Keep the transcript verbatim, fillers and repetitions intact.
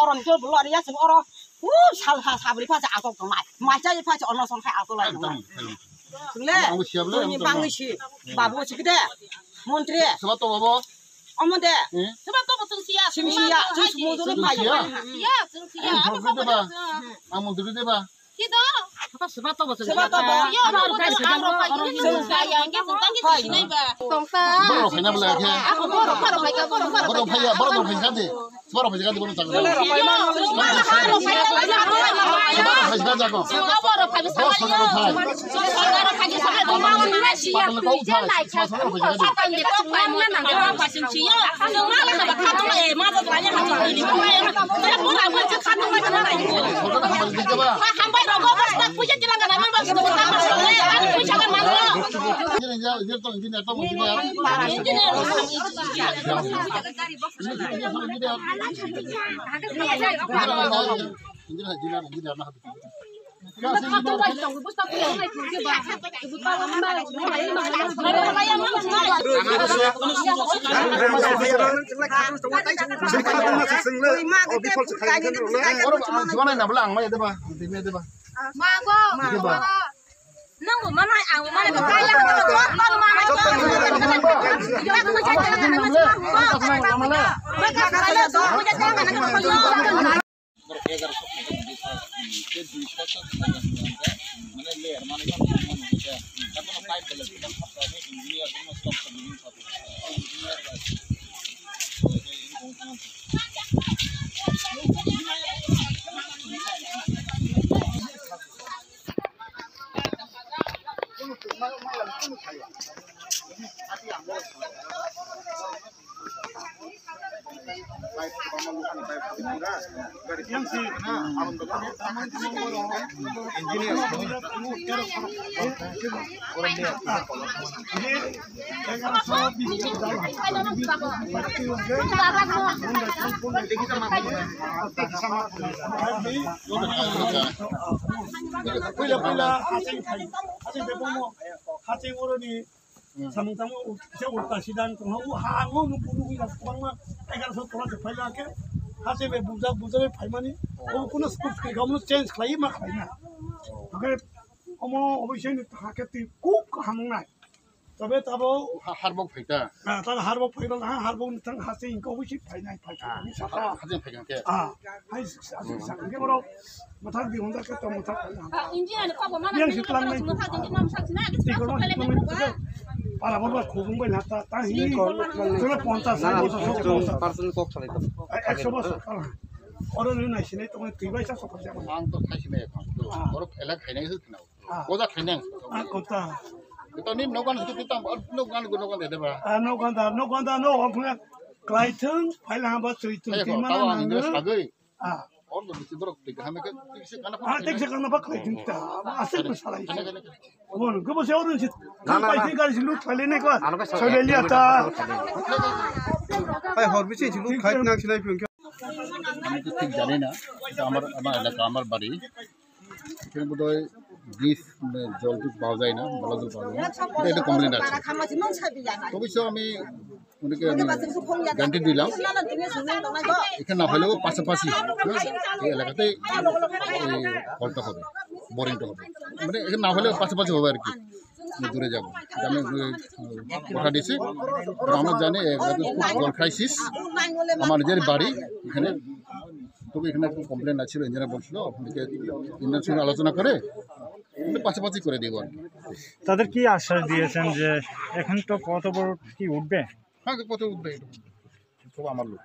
Oron ke bolo ari ya sing oro. Hu sal ha sabri pha sa asok tongnai. Mai chai pha sa ono song khai asok lai tongnai. Ekdom, ekdom. Sungle. Ang siap le, tuni ekdom. Bangwi si. Babu si kede. Montri. Seba to babo. Omo de. Eh? Seba to bo sung siya. Sung siya. Sung siya. Sung siya. Ya, sung siya. Ang montri de ba. Ang montri de ba. Kido. Seba to bo sung siya. Seba to bo. Yo, sung siya. Tongsa. Boro khaina bela khe. Boro phaiya, boro phai kha de. Boro phai kha de, boro chang. Boro phai kha jago. Boro phai. Boro phai kha de. Mago. Mago. Nang bo manai ang manai. Borok egaroso khaijak, duiso, hmm, tei duiso khaijak, mane layer manwi mano, mano, mano, mano, mano, engineer, mano, software engineer, engineer, Puila, puila, hasing, hasing bebongmo, hasing oroni, samung tangmo, kisa ulta sidan tongma, o ha, ang o nung buru hui rok kwbangma, egaroso tola se phaila khe, hasing bai bujak, bujak bai phaimani, o kuno school, school, gamono change khlai ma khlai na. Hakhe omo oboiseni hakhe twi kuk hamung nai. Tobe tabo ha-, harbok phaita. Ah, tabo harbok phaita, ha, harbok ni thang hase ingko hui si phainai, phai. Ah, ni saka. Hase phaikang khe. Ah, hai saka, saka, saka. Ke boro mathang di honda ke to mathang. Ah, engineer ni kobo mana. Yang si tlang nai. Di kono si tlang nai. Para boro khobung bai lata, ta hi. Cholo ponchas, na, na, ponchas, ponchas. Person kok salai to. Eh, eksho bosor. Oro ni nai sinai to twi bai sa sokha jama. Ang to khai sinai to. Ah. Oro elak khainai se khna. Ah. Oja khainai. Ah, kota. Ito ni nogan, ito nogan, nogan de ba. Ah, nogan da, nogan da, no, ophne klaithung, phaila hamba twi twi. Ayo, twi mana tawa nang. Ni sagoi. Ah. Or do bisi borok twi kaham ke twi se kana. Ah, twi se kana ba klaithung ta. Asik masalai. Kana, kana, kana. Bon, ke bo se oron sit. Na, na, na. Pai gari lut phaile ne ko. Ano ka sa. Chole liya ta. Hai, hor bisi lut khai na sinai pun. আমি তো ঠিক জানি না, এটা আমার, আমার এলাকা, আমার বাড়ি। এখানে বোধহয় ব্রিজ, মানে, জল ঠিক পাওয়া যায় না, ভালো জল পাওয়া যায় না। এটা একটা কমপ্লেন আছে। অবশ্য আমি ওনাকে আমি গ্যারান্টি দিলাম, এখানে না হলেও পাশাপাশি, হ্যাঁ, এই এলাকাতেই এই কলটা হবে, বোরিংটা হবে। মানে, এখানে না হলেও পাশাপাশি হবে আর কি। দূরে যাব। আমি, উম, কথা দিছি। আর আমরা জানি, এ, খুব জল ক্রাইসিস। আমার নিজের বাড়ি এখানে। তবে এখানে একটু কমপ্লেন আছিল, ইঞ্জিনিয়ার বলছিল, ওদিকে ইঞ্জিনিয়ার সঙ্গে আলোচনা করে, কিন্তু পাশাপাশি করে দিব আর কি। তাদের কি আশ্বাস দিয়েছেন যে এখন তো কত বড় কি উঠবে? হ্যাঁ, কত উঠবে এটা? সব আমার লোক।